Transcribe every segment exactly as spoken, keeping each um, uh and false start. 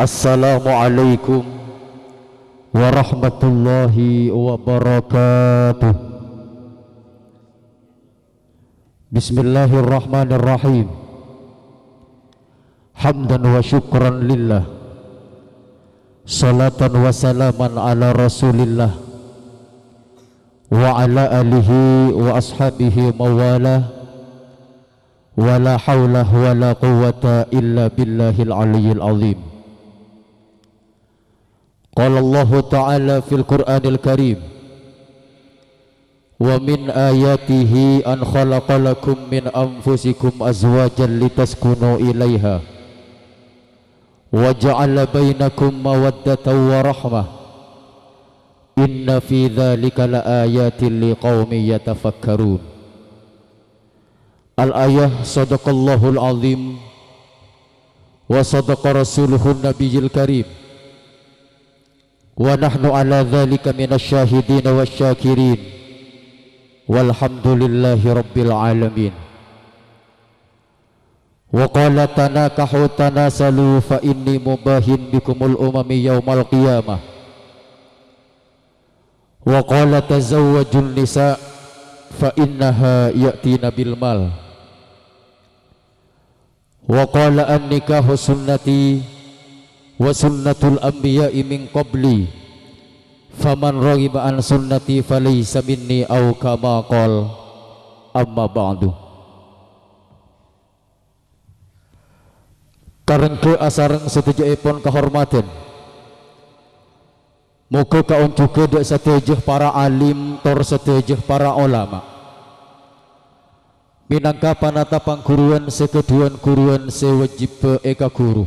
Assalamualaikum warahmatullahi wabarakatuh. Bismillahirrahmanirrahim. Hamdan wa syukran lillah. Salatan wa salaman ala Rasulillah. Wa ala alihi wa ashabihi mawala. Wa la haula wa la quwwata illa billahil aliyyil azim. Qala Allahu ta'ala fil Qur'anil Karim, "Wa min ayatihi an khalaqa lakum min anfusikum azwajan litaskunu ilaiha, wa ja'ala bainakum mawaddatan wa rahmah, inna fi dzalika la ayatin liqaumin yatafakkarun." Al-ayah, sadaqallahul azim, wa sadaqa rasuluhun nabiyil karim, wa nahnu ala dzalika minasy syahidin wasy syakirin, walhamdulillahi rabbil alamin. Wa qala, "Tanakahu tanasalu fa inni mubahin bikumul umami yaumal qiyamah." Wa qala, "Tazawwajun nisa fa innaha ya'tina bil mal." Wa qala, "An-nikahu sunnati wa sunnatul anbiya'i min qabli, faman raghiba an sunnati falaysa minni," au kama qal. Amma ba'du. Karengga asareng sadhâjâèpon kahormadhân. Moghâ kaonjhugâ dâ' sadhâjâ para alim tor sadhâjâ para olama. Mènangka panata pangghuruwân sè ghâdhuwân ghuruwân sè wâjibbhâ èkaghuru.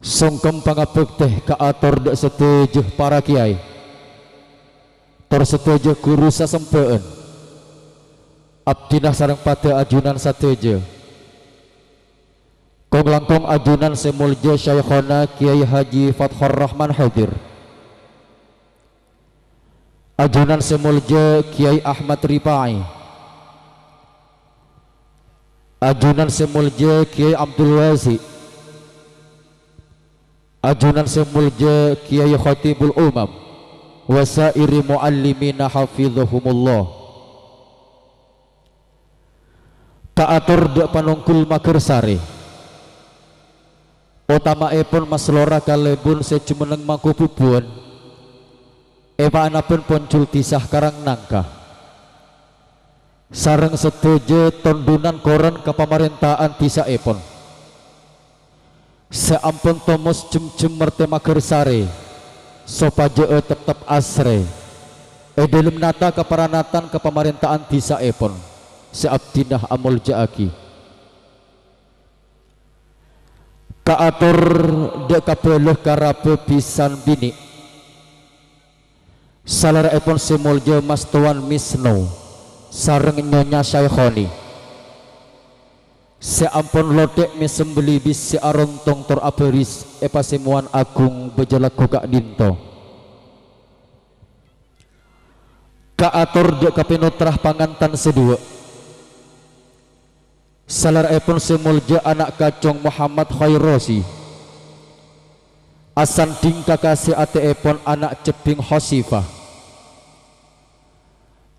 Songkem pangabhâktè kaator dâ' sadhâjâ para kèyaè, tor sadhâjâ ghuru sasembhâ'ân. Abdhina sareng padâ ajunan sadhâjâ. Kong-langkong ajunan sè molja Syaikhona Kiai Haji Fathur Rahman hadir. Ajunan sè molja Kiai Ahmad Rifa'i. Ajunan sè molja Kiai Abdul Wasi'. Ajunan sè molja Kiai Khatibul Umam. Wa sairi muallimina hafizahumullah. Kaator dâ' panonggul Magersari, otama'èpon Mas Lora Kalèbun sè jumenneng mangkobubbuwân, èpaanabân ponjul dhisa Karangnangka, sareng sadhâjâ tondhunan korèn kapamarènta'an dhisa'èpon. Sè ampon tomos jhemjhem martè Magersari, sopajâ'â teptep asrè è dhâlem nata kaparanatan kapamarènta'an dhisa'èpon sè abdhina amolja'aghi. Kaator dâ' kabâlâ karabâ bhisan binè'. Salèra'èpon sè molja Mas Towan Misno sareng Nyonya Syaikhoni, sè ampon lotè' mèsem bellibis sè arontong tor abhâris è pasèmowan aghung bâjâ lagghu ka'dinto. Kaator dâ' kapènotra pangantan sè duwâ'. Salèra'èpon sè molja ana' kacong Muhammad Khairosi, asandhing kakasè atè'èpon ana' jhebbhing Hosifah,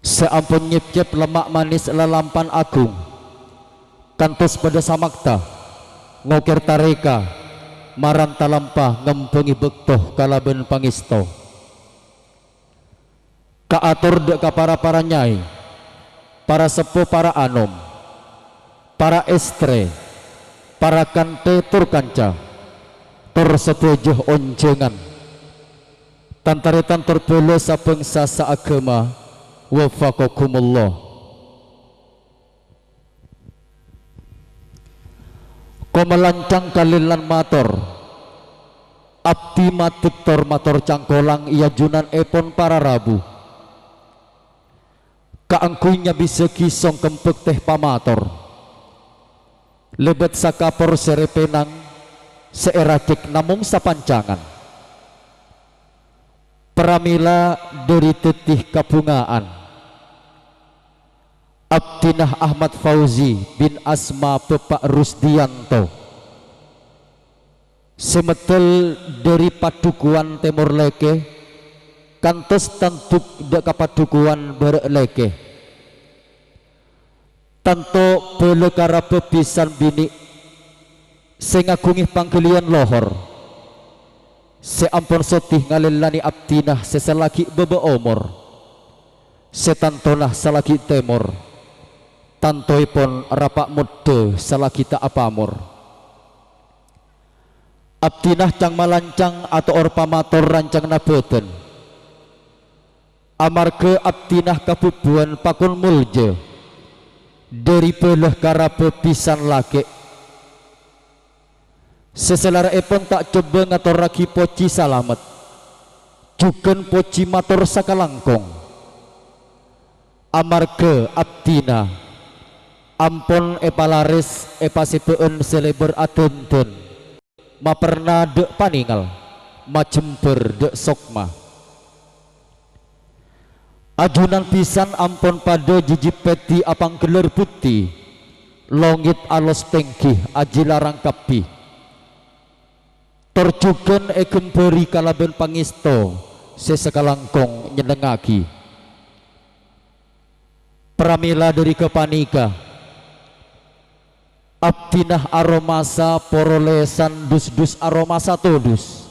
sè ampon nyepcep lemma' manès lalampan aghung, kantos padâ samakta ngokèr tarèka maranta lampa ngembhângè bâkto kalabân pangèsto. Kaator dâ' ka para-para nyaè, para seppo, para anom, para èstrè, para kanthè tor kanca, tor sadhâjâ onjhângan. Tan-tarètan tor bhâlâ sabhângsa saaghâma, waffaqakumullah. Komalancang kalèlan mator, abdhi madhep tor mator cangkolang è ajunanèpon para rabu. Kaangghuy nyabisaghi songkem bhâktè pamator, lèbât sakapor sèrè pènang sè èrajhâk namong sapancangan. Pramèla dhâri dhâddhi kabhunga'an. Abdhina Ahmad Fauzi bin Asma Bapa' Rusdiyanto. Sè meddhâl dhâri padhukowan tèmor lèkè, kantos tandhuk dhâ' ka padhukowan bârâ' lèkè. Tanto bhâlâ karabhâ bhisan binè' sè ngaghungè pangghâliyân lohor, sè ampon sodhi ngalèllanè abdhina sè salaghi' bâbâ omor, sè tantona salaghi' tèmor, tantoèpon rapa' moddhâ salaghi' ta' apamor. Abdhina cang-malancang ato'or pamator rancangnga bhâdhân. Amarghâ abdhina kabhubhuwân pakon molja dhâri bhâlâ karabhâ bhisan lakè'. Sè salèra'èpon ta' coba ngatorraghi pojhi salamet, jhughân pojhi mator sakalangkong. Amarghâ abdhina ampon èpalarès èpasèbâ'ân sè lèbâr adhândhân, maperna dhâ' panèngal, majembhâr dhâ' sokma. Ajunan bhisan ampon padhâ jhijhip pèdhi apangghellâr bhuddhi, longèt alos tèngghi ajhilarang kabbhi. Tor jhughân èghembhâri kalabân pangèsto sè sakalangkong nyennengngaghi. Pramèla dhâri ghâpanèka, abdhina aromasa porolèsan dus-dus aromasa todus.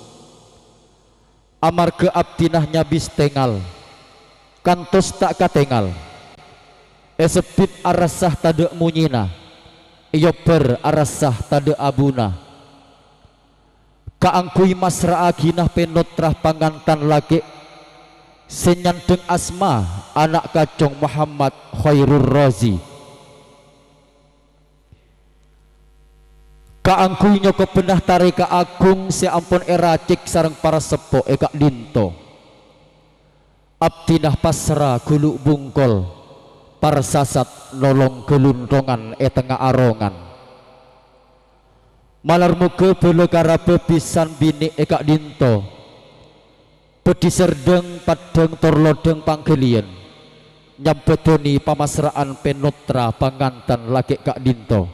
Amarghâ abdhina nyabis tèngal, kantos ta' katèngal. Èsebbit arassa tadhâ' monyèna, èobbhâr arassa tadhâ' abuna. Kaangghuy masra'aghina pènotra pangantan lakè' sè nyandhâng asma ana' kacong Muhammad Khairur Razi. Kaangghuy nyokobbhâna tarèka aghung sè ampon èracèk sareng para seppo è ka'dhinto. Abdhina pasra ghulu' bungkol, parsasat nolong ghâlunthongan è tengnga arongan. Malar moghâ bhâlâ karabhâ bhisan binè' è ka'dhinto bhâdhi serdhâng paddhâng tor lodhâng pangghâliyân, nyambhâdhâni pamasra'an pènotra pangantan lakè' ka'dhinto.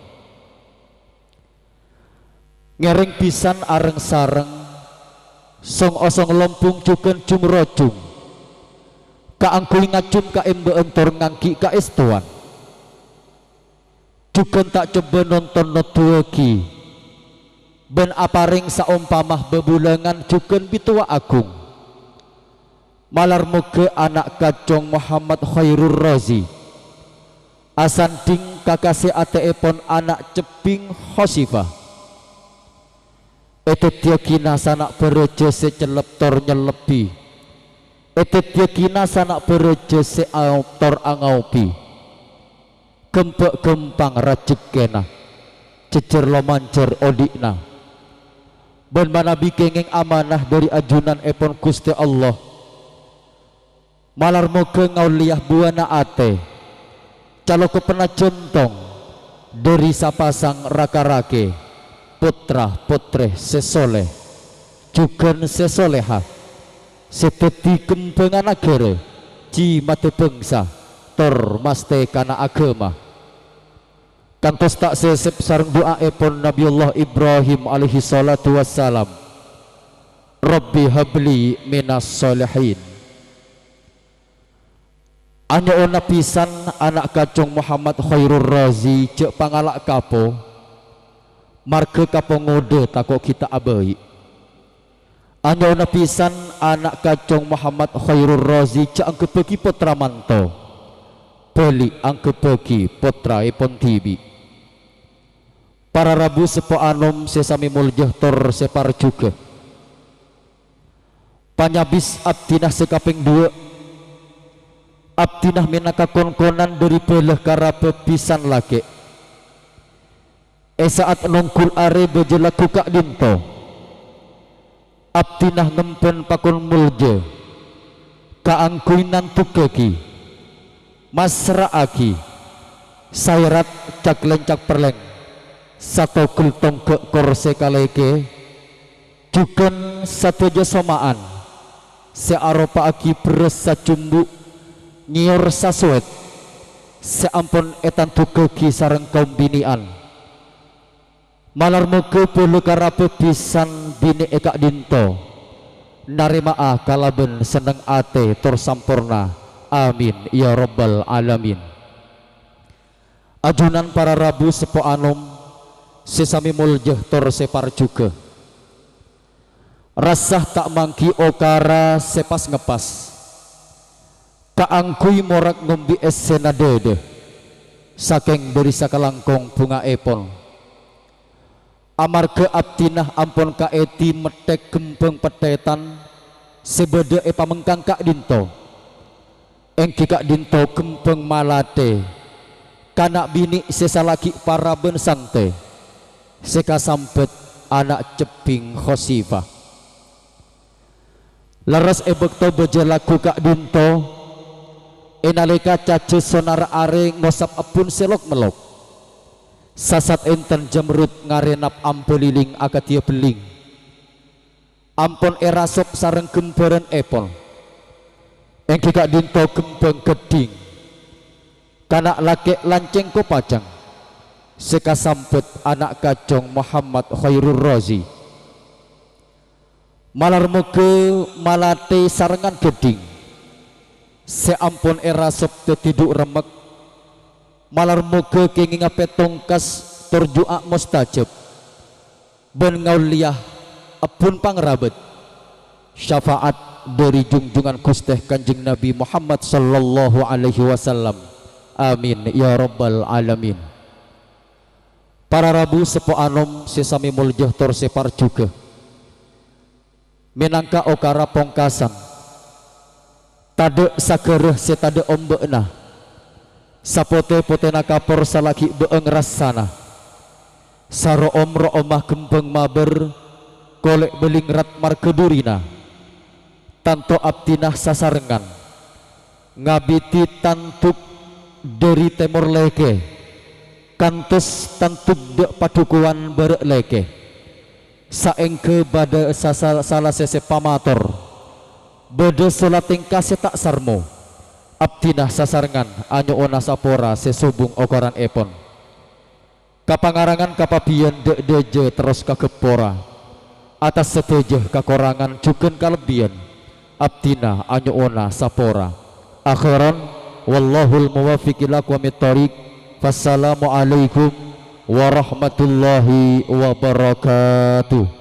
Ngèrèng bhisan areng-sareng, song-osong lombung jhughân jung-rojung, kaangghuy ngajhum kaèmbâ'ân tor ngangghi' kaèstowan. Jhughân ta' coba nonton noddhuwâghi, bân aparèng saompama bhâbhulângan jhughân bitowa aghung. Malar moghâ ana' kacong Muhammad Khairur Razi asandhing ka kasè atè'èpon ana' cebbhing Khosifah. Èdhâddhiyâghina sana' bârâjâ sè cellep tor nyellebbhi. Èdhâddhiyâghina sana' bârâjâ sè aop tor angaobi. Ghâmbhâ' ghâmpang rajhekkèna, jhejjhâr lomanjhâr odhi'na. Bân manabi kèngèng amanah dhâri ajunanèpon Ghustè Allah, malar moghâ ngaollèya buwâna atè, calokobbhâna jhântong dhâri sapasang raka-rakè, pottra-pottrè sè solè, jhughân sè solèha, sè dhâddhi kembhângnga naghârâ, jimaddhâ bhângsa, tor mastèkana aghâma. Kantos ta' sèsèp sareng du'aèpon Nabiyullah Ibrahim alaihi salatu wassalam, "Rabbi habli minas shalihin." Anyo'ona bhisan ana' kacong Muhammad Khairur Razi jhâ' pangala' kapo, marghâ kapo ngodâ tako' ghi' ta' abâi'. Anyo'ona bhisan ana' kacong Muhammad Khairur Razi jhâ' angghebbhâghi pottra manto, bâli angghebbhâghi pottraèpon dhibi'. Para rabu seppo anom sè samè molja tor sè parjhughâ. Panyabis abdhina sè kapèng duwâ', abdhina mènangka kon-konan dhâri bhâlâ karabhâ bhisan lakè'. È sa'at nongghul arè bâjâ lagghu ka'dhinto, abdhina ngembhân pakon molja kaangghuy nandhughâghi, masra'aghi, saèrat cak-lèncak perlèng, satogel tongghâ' korsè kalèkè, jhughân sadhâjâ soma'an sè aropa'aghi bherrâs sajumbu' ngèyor sasowèt sè ampon ètandhughâghi sareng kaombinè'an. Malar moghâ bhâlâ karabhâ bhisan binè' è ka'dinto narèma'a kalabân senneng atè tor samporna. Amin, ya rabbal alamin. Ajunan para rabu seppo anom sè samè molja tor sè parjughâ. Rassa ta' mangghi okara sè pas-ngepas kaangghuy morak ngombhi èssèna dhâdhâ sakèng bârissa kalangkong bhunga'èpon. Amarghâ abdhina ampon kaèdhi metthèk ghembhâng pettètan sè bâdâ è pamengkang ka'dinto, èngghi ka'dinto ghembhâng malathè kana' binè' sè salaghi' parabân santè, sè kasambhât ana' cebbhing Khosifah. Lerres è bâkto bâjâ lagghu ka'dinto, è nalèka cajâ sonar arè ngosap ebbhun sè lok-mellok, sasat ènten jamrut ngarènap ambâliling akadhiyâ bellèng. Ampon èrasop sareng ghâmbhârân èpon, èngghi ka'dinto ghembhâng ghâddhing, kana' lakè' lancèng kopajâng, sè kasambhât ana' kacong Muhammad Khairur Razi. Malar moghâ malathè sarengngan ghâddhing sè ampon èrasop dhâddhi dhu' remmek. Malar moghâ kèngèngnga pètongkas tor ju'a mustajab, bân ngaollèya ebbhun pangrabât, syafa'at dhâri junjungan Ghustè Kanjeng Nabi Muhammad sallallahu alaihi wasallam. Amin, ya rabbal alamin. Para rabu seppo anom sè samè molja tor sè parjughâ. Mènangka okara pongkasan, tadâ' saghârâ sè tadâ' ombâ'na, sapotè-potèna kapor salaghi' bâ'âng rassana, saro'om-ro'omma ghembhâng mabâr, kolè' bâlingrat marghâ dhurina. Tanto abdhina sasarengngan ngabidhi tandhuk dhâri tèmor lèkè, kantos tandhuk dâ' padhukowan bârâ' lèkè. Saèngghâ bâdâ sasa-, sala sèsè pamator, bâdâ sola tèngka sè ta' sarmo, abdhina sasarengngan anyo'ona sapora sè sobung okoranèpon. Ka pangarangan kapabiyân dâ'-dâjâ terros ka ghâppora. Atas sadhâjâ kakorangan jhughân kalebbiyân, abdhina anyo'ona sapora. Akhiran, wallahul muwaffiq ila aqwamit thoriq. Wassalamualaikum warahmatullahi wabarakatuh.